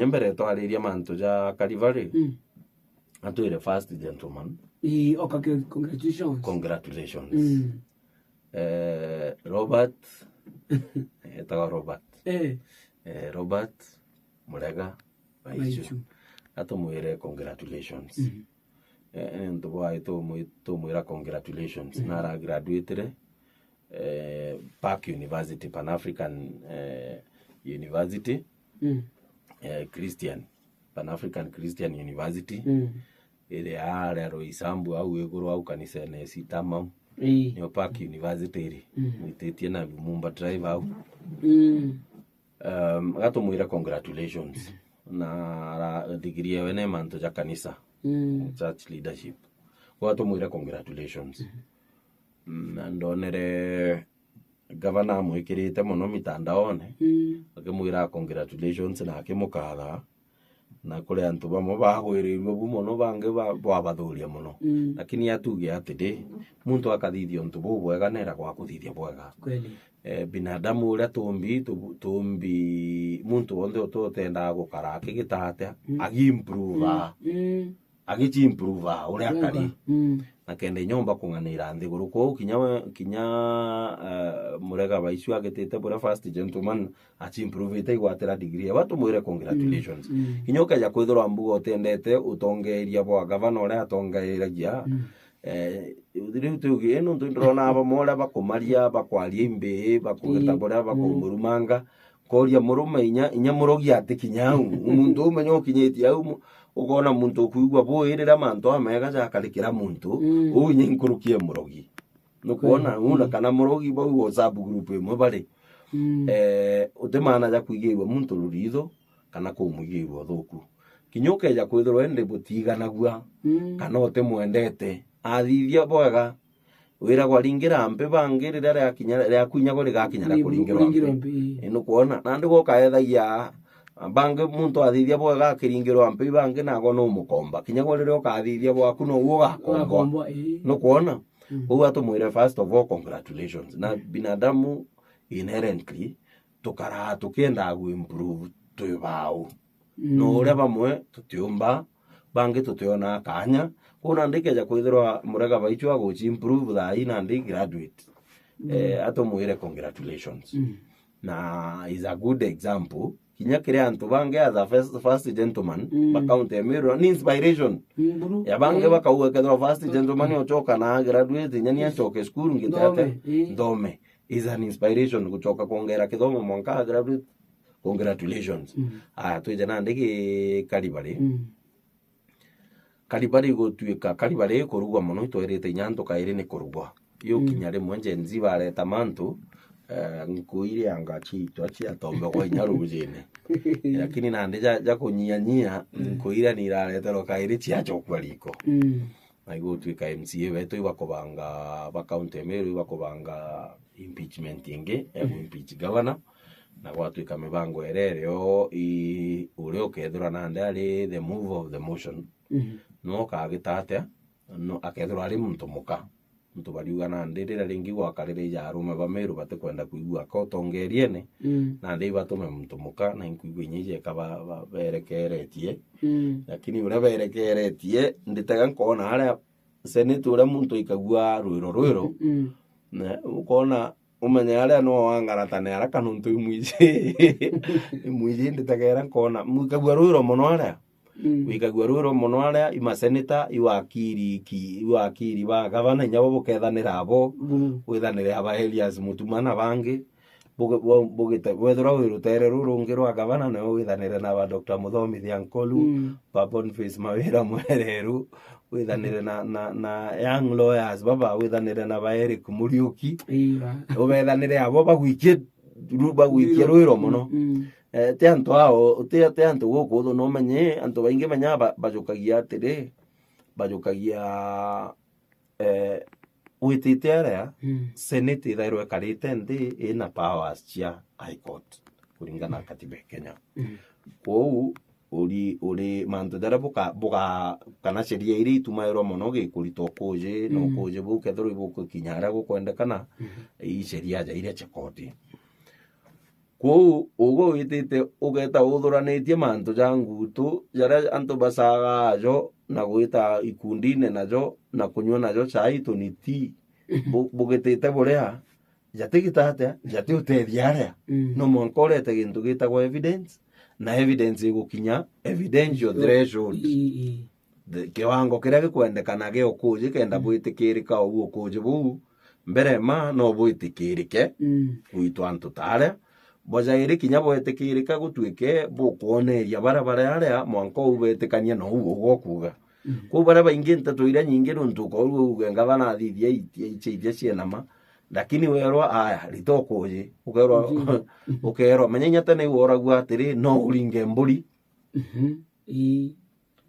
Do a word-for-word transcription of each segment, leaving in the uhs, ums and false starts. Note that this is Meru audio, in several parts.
Mbere twariria mantu ja Kariba ri, mm, atwire first gentleman. Ii, oka ke-, congratulations. Congratulations. Mm. Eh, Robert, etawa Robert. Eh. Eh, Robert Murega Maichu. Maichu. Atumwire congratulations. Mm. Eh, ni untu bwa tumwi-, tumwira congratulations. Mm. Nara graduatire, eh, Park University, Pan African, eh, University, mm, eh, Christian, Pan African Christian University, mm, iri aria Roysambu au iguru au kanisene Sitamau. Ii. Nio Park University iri. Mm. Mwititie na Lumumba Drive au. Mm. Um, gatumwira congratulations. Na ara-, degree yawe ni mantu ja kanisa. Mm. Church leadership. Gatumwira congratulations. Mm. Mm, na ndonere gavana amwikirite mono mitandaone, mm, akimwira congratulations na akimukatha. Na kuri antu bamwe bagwirirue bu mono, bangi ba-, bwabathuria mono. Mm. Lakini atuge atiri, muntu akathithia untu bubwega nera gwa kuthithia bwega. Kweli. Eh, binadamu uria tumbi, tu-, tumbi, muntu wonthe utu utendaga gukara akigita atia, mm, agiimprove. Mm, mm. Agichiimprove uria akari. Mm. Na kenda inyomba kung'anira nthiguru. Kwou kinya we, kinya, eh, Murega Baichu agitite buria first gentleman, achiimprovite igwatira degree. Aba tumwire congratulations. Mm. Mm. Kinya ukeja kwithirwa mbuga utendete utongeeria bwa gavana uria atongeeragia, mm, eh, riu tuuge, ii nuntu ndirona aba moria bakumaria, bakwaria imbii, bakugita, mm, buria, mm, bakumurumanga. Koria murume inya, inya murogi atikinya au. Muntu umenya ukinyitie au, mu-, ukona muntu ukuigua bui riria mantu amega jakarikira muntu, mm, uu inya inkuruki e murogi. Nukwona? Kweli. Una, mm, kana murogi bau WhatsApp group imwe bari. Mm. Eh, uti maana ja kwigirua muntu ruritho kana kumwigirua uthuku. Kinya ukeja kwithirwa indi butiganagua, mm, kana utimwendete, athithia bwega, wiragwa ringira mpi bangi riria riakinya, riaku inya gwe rigakinya ria kuringirwa mpi. Kuringirwa mpi, ii. Ii, nukwona? Nandi gwe ukaethagia bangi, muntu athithia bwega akiringirwa mpi, bangi nagwe numukomba. Kinya gwe riria ukathithia bwaku, noguo ugakombwa. Ugakombwa, ii. Nukwona? Mm. Kwou atumwire, first of all, congratulations. Na, mm, binadamu inherently tukaraa tukiendaa kuimprove twi bau. Mm. No uria bamwe tutiumba, bangi tutionaa kaanya. Kwou nandi ikeja kwithirwa Murega Baichu aguchiimprove thaa ii nandi graduate, mm, eh, atumwire congratulations. Mm. Na is a good example. Kinya kiri antu bangi as a first, first gentleman, mm, ba county ya Meru, ni inspiration. Mm, buru. Ya bangi, eh, bakauga kethirwa first gentleman, mm, ochoka na graduate, inya ni, yes, achoke cukuru, ngite, nthome, atia? Eh. Nthome. Is an inspiration guchoka kwongera kithomo mwanka a graduate. Congratulations. Mm. Aya, twije nandi ki Kalibari. Mm. Kalibari gutuika, Kalibari ikurugwa mono, itwerite inya antu kairi ni kurugwa. Yo, mm, kinya rimwe Gen Z bareta mantu, eh, nku iria anga chiitwa chiatombegwa inya rujine. Lakini nandi ja, ja kunyianyia, mm, nku iria ni irareterwa kairi chiachokua riko. Mm. Na igutwika M C A betu ibakubanga ba county ya Meru, ibakubanga impeachment ingi ya, mm, ku impeach governor, na gwatwika mibango iria irio i-, uria ukethirwa nandi ari the mover of the motion, mm, no ukagita atia? No, akethirwa ari muntu muka. Muntu bariuga nandi riria ringi gwakarire ija arume ba Meru batikwenda kwigua ka utongeriene, mm, nandi ibatume muntu muka, na inkwigua inya ijeka ba-, ba-, berekeretie. Mm. Lakini uria berekeretie, nditega nkona aria Senate uria muntu aikagua rwiro rwiro, mm, na ukona umenye aria no wangaratane haraka nontu imwiji. Imwiji nditegera nkona, mwikagua rwiro mono aria. Mm. Wikagua rwiro mono aria, i maseneta, i wakiri ki, i wakiri ba gavana, inya bo bukethanira abo, mm, withanire aba Elias Mutuma na bangi, buge-, bu-, bugite-, wethirwa wi rutere ruru rungi rwa gavana, nio withanire na ba Doctor Muthomi Thiankolu, mm, ba Boniface Mawira Mwereru, withanire na, na, na young lawyers baba, withanire na ba Eric Muriuki. Iya. Ubethanire abo bagwikie ru-, bagwikie rwiro, rwiro mono. Mm, mm. Eh, ti antu ao, ti, ti antu guku uthu, no umenye, antu baingi menya ba-, bajukagia atiri, bajukagia, eh, witite aria, mm, Senate ithairwa ikarite nthi ina powers cia High Court, kuringana na katiba ya Kenya. Mm. Kwou, uri, uri mantu jaria buka-, buka-, kana sheria iria itumairwa mono gikurita ukuji, na, mm, ukuji buu kethirwa ibugukinya aria gukwendekana, mm, i sheria ja iria cia koti. Kwou, ugo witite ugeta uthuranitie mantu ja ngutu, jaria antu bacagaa ajo, na gwita ikundine najo, na kunyua najo chai tuni tea, bu-, bugitite buria, jati gita atia, jati utethia aria. Mm. No mwanka urete gintu gitagwa evidence, na evidence igukinya evidential threshold. Ii, ii. The, kiwango kiria gikwendekana gia ukuji kenda Mm. bwitikirika uu ukuji buu, mbere ma no bwitikirike Mm. gwitwa antu ta aria. Bwa jairi kinya bwetikirika gutuike bukwoneria baria bari aria, mwanka uu betikania na uu ugokuga. Mm. Kwou baria baingi nteto iria nyingi nuntu ukorua uge ngavana athithia itia, itia, itia cienama, lakini werwa, aya, rita ukuji, ukerwa, Ndio. ukerwa, menya inya tene iu woragua atiri, no uringe mburi. Mhm. Ii.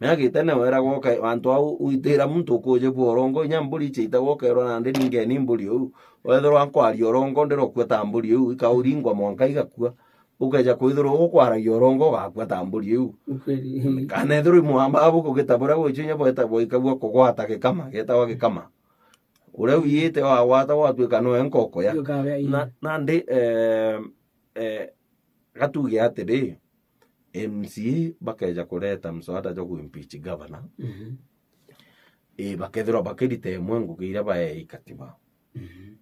Menya gitene weragwa uka-, antu au uitira muntu ukuji bwa urongo, inya mburi ichiitagwa ukerwa, nandi ringeni mburi iu. Wethirwa nkwaria urongo, ndirokua ta mburi iu, ikauringwa mwanka igakua. Ukeja kwithirwa ukwaragia urongo, ugakua ta mburi iu. Ukweli. Kana ethirwa imwamba abu kugita buria gwichio inya bweta bwaikagua kugwata gikama, getagwa gikama. Uria wiyite wagwata gwatuika noe nkoko ya. Ndio kawe, ii. Na, nandi, eh, eh, gatuge atiri, M C A bakeja kureta mswada jwa ku impeach governor, Mhm. ii, bakethirwa bakirita imwe ngugi iria baei katiba Mhm.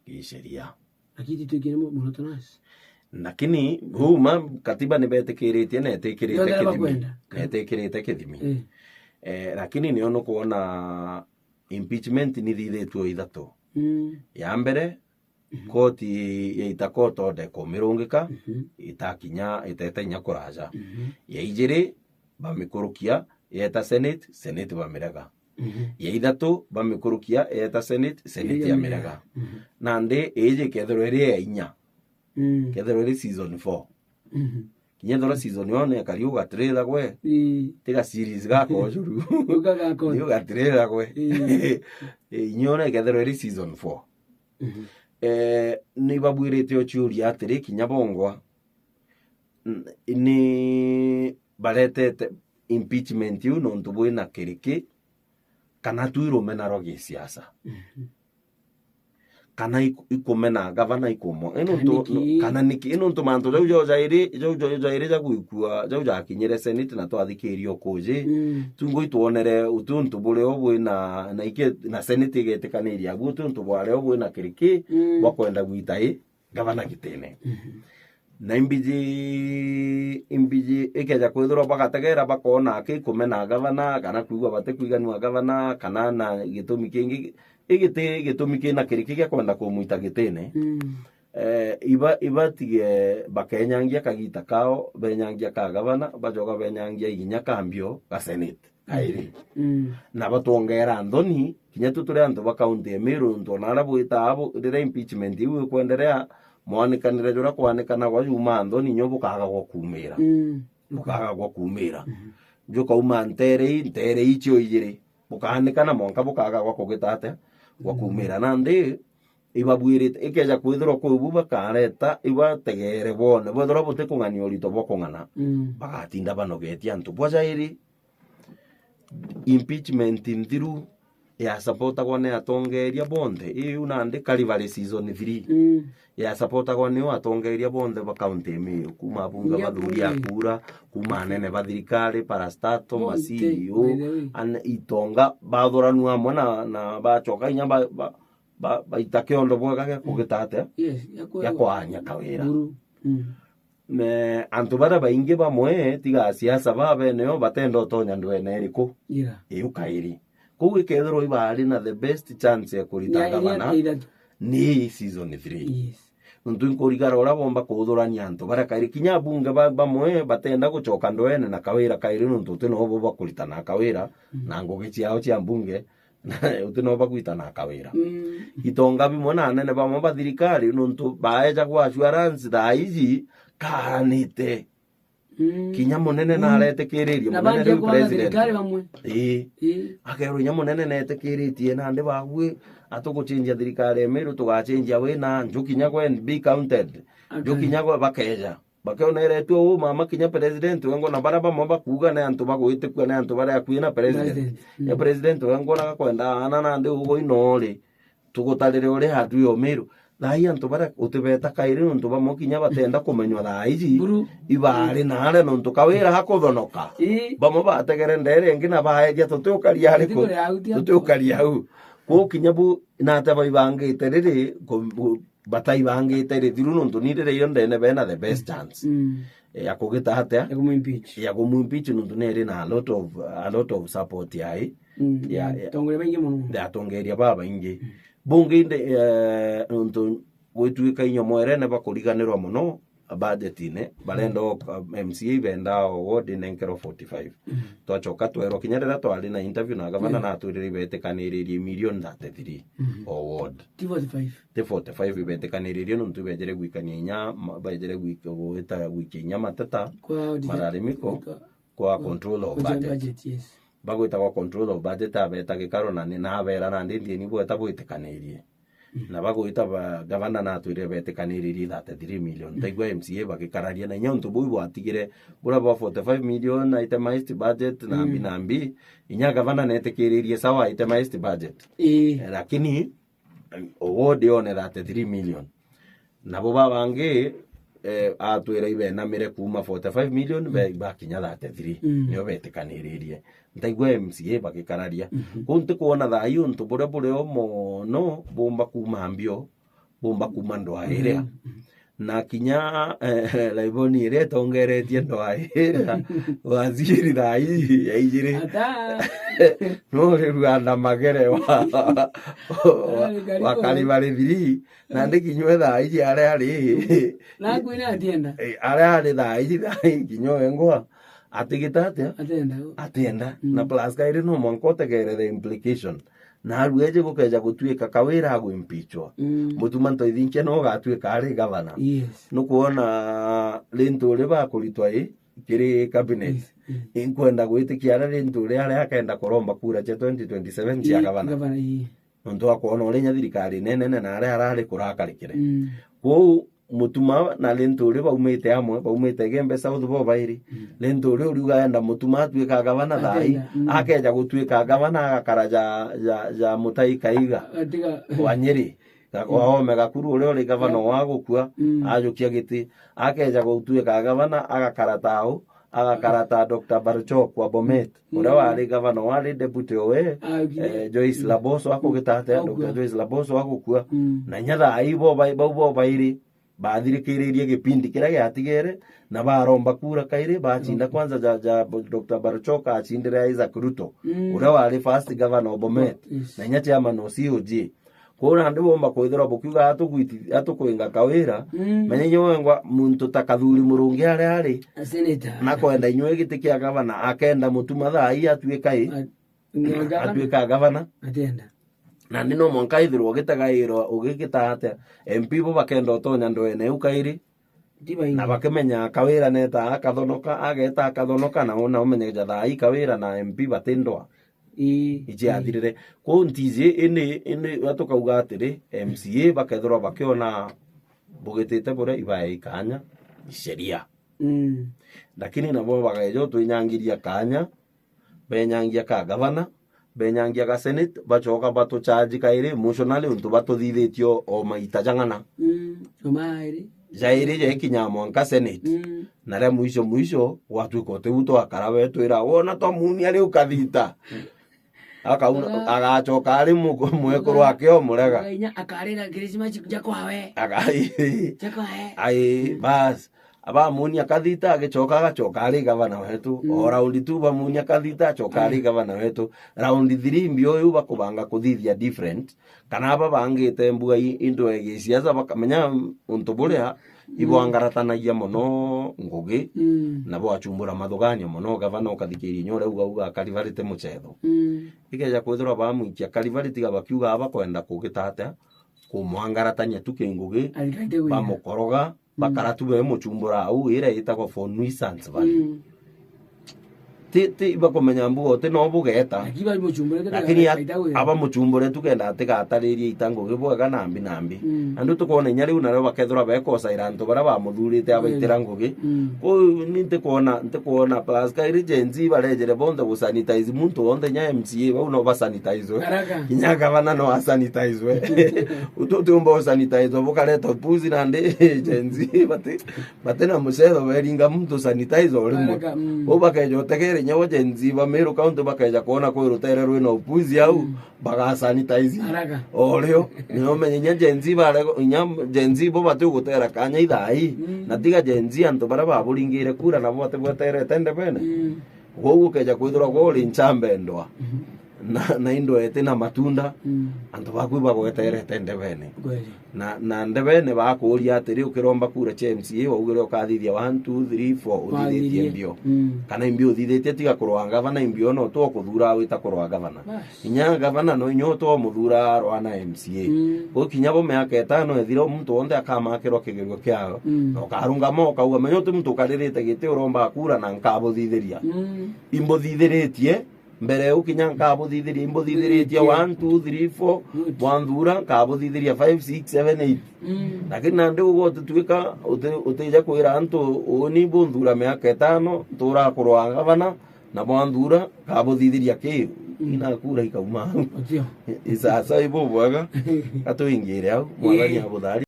gisheria. Lakini twikire mu-, muroto nasi. Lakini, huu ma, katiba nibetikiritie na itikirite Yote kithimi. Bakwenda. Na itikirite kithimi. Eh. Eh, lakini nio nukwona impeachment nithithitue ithatu. Mm. Ya mbere, Mhm. koti yaita court order kumirungika, Mhm. itakinya, itete inya kuraja. Mhm. Ya ijiri, bamikurukia, yeta Senate, Senate bamirega. Mhm. Ya ithatu, bamikurukia, yeta Senate, Senate Iriga yamirega. Mirega. Mhm. Nandi iji kethirwa iri ya inya, Mm. kethirwa iri season four. Mhm. Kinya ethirwa season one ekari ugatirira gwe. Ii. Tiga series gako ujuru. Uga gako. Ni ugatirira gwe. Ii. Ii, inya one ikethirwa iri season four. Mhm. Eh, ni babwirite uciuria atiri, kinya bongwa, n-, ni baretete impeachment iu nontu bwina kiriki, kana tu irumena rwa gisiasa. Mhm. Kana iku-, ikumena gavana ikumwa. Ino Kana ntu-, niki? Kana niki? Ino ntu mantu jau jau jairi, jau, jau jairi ja gwikua, jau jakinyire Senate na twathikiria ukuji. Mm. Tungui twonere uti untu buri o bwina, na ike, na Senate igetikaniria abu uti untu bwari o bwina kiriki, Mm. bwa kwenda gwita i gavana gitine. Mhm. Na imbiji, imbiji ikeja kwithirwa bagategera bakona aki kumena gavana, kana kwigua batikwiganua gavana, kana na gitumi kingi, igiti gitumi kina kiriki gia kwenda kumwita gitine. Mm. Eh, iba, ibatige bakenyangia kagita kao, benyangia ka gavana, bajoka benyangia iginya ka mbio ga Senate. Kairi. Mm. Na batwongera nthoni, kinya tu turi antu ba kaunti ya Meru, ntu ona aria bwitaa bu-, riria impeachment iu ikwenderea, mwanikanire juria kwanikanagwa juma nthoni, nyo bukaga gwa kuumira. Mm. Bukaga gwa kuumira. Mhm. Jukauma ntere ii, ntere ii cio ijiri. Bukaanikana mwanka bukaga gwa kugita atia? Gwa Mm. kuumira. Nandi, ibabwirite, ikeja kwithirwa kwi bu bakareta, ibategeere bone. Bwethirwa butikung'ania urito bwa kung'ana, Mm. bagatinda banogetie antu. Bwa jairi, impeachment nthiru yasapotagwa ni atongeria bonthe. Iu nandi Calvary season three. Mm. Yasapotagwa ni atongeria bonthe ba kaunti ya Meru, kuma abunge, Nginya bathuuri a bunge. Kura, kuma anene ba thirikari, parastato, ma Bonthe, C E O, by the way. An-, itonga, bathuranua amwe na, na bacoka inya ba, ba, ba, baita kiondo bwega gia kugita atia? Yes, ya kwa-, Gia kwaanya kawira. Buru. Mm. Me, antu baria baingi bamwe, tiga asiasa ba bene o, batenda utonya ndwene iriku? Ira. Iu kairi. Kou ikethirwa ibari na the best chance ya kurita Ya, iria gavana, ithatu. Ni ii season three. Yes. Nontu inkurigara uria bomba kuthurania antu baria kairi. Kinya abunge ba, bamwe batenda gucoka ndwene na kawira kairi nontu uti nobo bakuritana kawira Mm. na ngugi ciao cia mbunge. Uti no bagwitana kawira. Mm. Itonga bimwe na anene bamwe ba thirikari, nontu baejagwa assurance thaa iji, karanite. Mm. Kinya munene Mm. naretikiririe, Na munene banjia riu kwaga president. Thirikari bamwe. Ii. Ii. Akerwo inya munene netikiritie, nandi bagwi atugucenjia thirikari ya Meru, tugacenjia wina, nju kinya gwe be counted. Nju Akai. Kinya gwe bakeja. Bakeoneretue uu mama kinya president wengwa na baria bamwe bakuuga ni antu bagwitikua ni antu baria akui na president. President. Mm. Ya president wengwa na gakwenda aana nandi ugo inori tugutarire uria adui o Meru. Thaa ii antu baria utibeta kairi nontu bamwe kinya batenda kumenywa thaa iji. Buru. Ibaari naare nontu Kawira akuthonoka. Ii. Bamwe bategere ndeere ingi na baeja tutiukaria ariku. Tutiukaria au. Kwou kinya bu nate baibangite riri, ku-, bu-, bataibangite rithiru nontu ni riria io ndene bena the best chance. Mm. Ya kugita atia? Ya kumwimpeach. Ya kumwimpeach nontu neri na a lot of, a lot of support yai. Mm, ya, ya, ya atongeria baingi mono. Ya atongeria babaingi. Mm. Bungi indi, eh, nontu gwituika inya mwerene bakuriganirwa mono budgetine, barenda o, M C A ibenda o ward inenkerwa forty-five. Mm. Twacoka twerwa kinya riria twari na interview na gavana, na atwirire ibetikaniririe million thirty-three o ward. Ti forty-five. Ti forty-five ibetikaniririe nontu ibejere gwikania inya, ma-, bejere gwika, gwita gwikia inya mateta, kwa audit, malalamiko, kwa, kwa control of budget. Budget, yes. Bagwita kwa control of budget abeta gikaro na ni, na abera nandi ndieni bweta bwitikanirie. Mm. Na bagwita ba, gavana natwire betikaniririe thirty-three million. Mm. Taigua M C A bagikararia na inya untu buu bwatigire, buria bwa forty-five million itemized budget na mbi na mbi, inya gavana netikiririe sawa itemized budget. Ii. Eh, lakini, eh, ward yone thirty-three million. Nabo babangi, eh, atwira ibenamire kuuma forty-five million, be-, bakinya thirty-three, mm, nio betikaniririe. Ntaigua M C A bagikararia. Mhm. Kuu ntikwona thaa ii untu buria buri o mono bumba kuuma mbio, bumba kuuma ndwaa iria. Mhm. Na kinya, eh, laiboni iria itongeretie ndwaa iria, waziri thaa ii yaijiri. Ata. No riu ana magere wa, wa, wa Kalibari three. Nandi kinywe thaa iji aria ari. Naku ina atienda. Eh, aria ari thaa iji, thaa iji kinywe ngwa. Atigita atia? Atienda. Atienda. Mm. Na plus kairi no mwanka utegere the implication. Na aru eje gukeja gutuika Kawira agwimpichwa. Mm. Mutuma Ntoithinkia no ugatuika ari gavana. Yes. Nukwona Linturi bakuritwa i kiri cabinet. Mm, mm. Inkwenda gwitikia aria Linturi aria akenda kuromba kura cia twenty twenty-seven cia gavana. Ii, gavana, ii. Nontu wa kwona uria inya thirikari nenene na aria arari kurakarikire. Mm. Kwou Mutuma na Linturi baumite amwe, baumite Igembe South bo bairi. Mm. Linturi uriuga enda Mutuma atuika gavana thaa ii, atenda, mm, akeja gutuika gavana agakara ja, ja, ja Mutai Kaiga. Atiga. Wa Nyeri. Ga-, mm, Waome Gakuru uria uri gavana wa gukua, mm, ajukia giti. Akeja gutuika gavana agakara tau, agakara ta Doctor Baruchok wa Bomet, mm, uria wari gavana wari deputy owe, ah, okay, eh, Joyce, mm, Laboso akugita atia, mm, Doctor Joyce Laboso agukua. Mm. Na inya thaa ii bo bai-, bau bo bairi bathirikiririe gipindi kiria giatigere, na baromba kura kairi, bacinda, okay, kwanza ja, ja Doctor Baruchok acindire Isaac Ruto, mm, uria wari first governor of Bomet, yes, na inya chairman o C O G. Kwou nandi bomba kwithirwa bukiuga atukwiti-, atukwinga Kawira, mm, menya inywe wengwa muntu ta Kathuri Murungi aria ari, a senator, na kwenda inywe giti kia gavana, akenda Mutuma thaa ii atuika i, a-, gavana. Atuika gavana. Atienda. Nandi no mwanka ithirwa ugitegairwa, ugigita atia, M P bo bakenda utonya ndwene iu kairi, ti baingi. Na bakimenya Kawira neta akathonoka, ageta akathonoka, na una umenye ja thaa ii Kawira na M P bati ndwa. Ii, iji ii. Athirire. Kwou ntiji, ini, ini, tukauga atiri, M C A bakethirwa bakiona bugitite buria ibae ikanya, sheria. Mm. Lakini nabo bageja utwinyangiria kanya, benyangia ka gavana, benyangia ga senate, bachoka batucharge kairi emotionally untu batuthithitie o, o maita jang'ana. Mm, o mairi. Jairi jekinya mwanka senate. Mm. Na ria mwisho mwisho, gwatuika utiu twakara wetwira, wona twamunia riu kathita. Akauna, ah, agachoka ari mu-, mwekuru wake o murega. Inya akarira Christmas ja kwawe. Aga-, ja kwawe. Ai, mm, bas. Abamunia kathita, agichoka, agachoka ari gavana wetu. Mm. O round two bamunia kathita, achoka ari, mm, gavana wetu. Round three mbio iu bakubanga kuthithia different. Kana aba bangite mbua i-, into ya gisiasa bakamenya untu buria, mm, ibwangaratanagia mono ngugi, mm, na bwachumbura mathuganio mono. Gavana ukathikiria inya uria uga, uga Karivari ti muchetho. Mm. Ikeja kwithirwa bamwikia Karivari tiga bakiuga aba kwenda kugita atia, kumwangaratania tu kingugi, aikaite wira, bamukoroga, mm, bakara tu be muchumbura au, iria itagwa for nuisance value. Mm. ti, ti bakumenya mbuga uti no bugeta. Lakini bari muchumbure, lakini aba muchumbure tukenda atigataririe ita ngugi bwega nambi nambi. Mm. Andu tukwona inya riu nario bakethirwa bekosaira antu baria bamuthurite abaitira ngugi. Mm. Kwou ni ntikwona, ntikwona plus kairi Gen Z barejere bonthe gusanitize muntu wonthe, inya M C A bau no basanitizwe. Haraka. Inya gavana no asanitizwe. Utu tiumba usanitizwe bukareta upuzi nandi Gen Z bati, bati na mucetho beringa muntu sanitize o rimwe. Haraka, mm. Kwou bakeja utegere inya bo Gen Z ba Meru County bakeja kwona kwi rutere rwina upuzi au. Mm. Bagasanitize. Haraka. O rio, ni umenye inya Gen Z bare, inya Gen Z bo bati gutera kanya ithaa ii. Mm. Na tiga Gen Z, antu baria baburingire kura nabo bati bweterete ndebene. Mm. Kwou ukeja kwithirwa gwe uri nchamba endwa. Mhm. Na, na indwa iti na matunda, mm, antu baku bagweterete ndebene. Kweli. Na, na ndebene bakuuria atiri, ukiromba kura cia M C A, waugire ukathithia one, two, three, four, uthithitie mbio. Mm. Kana imbio uthithitie, tiga kurwa gavana, imbio no tu ukuthura wita kurwa gavana. Bas. Inya gavana no inya utwa umuthura arwa na M C A. Mm. Gukinya bo miaka itano ethira, muntu wonthe akamakirwa kigerio kiao. Mm. Na ukarungama ukauga, menya uti muntu ukaririte giti uromba kura na nkabuthithiria. Mm. Imbuthithiritie, mbere ukinya nkabuthithiria, imbuthithiritie one, two, three, four, good, bwanthura, nkabuthithiria five, six, seven, eight. Mm. Lakini nandi ugwe utituika, uti-, utija kwira antu, uni bunthura miaka itano, ntura kurwa gavana, na bwanthura, nkabuthithiria ki? Mm. Ina kura ikauma au. Otio. Isasa ibu bwega, atuingire au, Mwathani abuthari.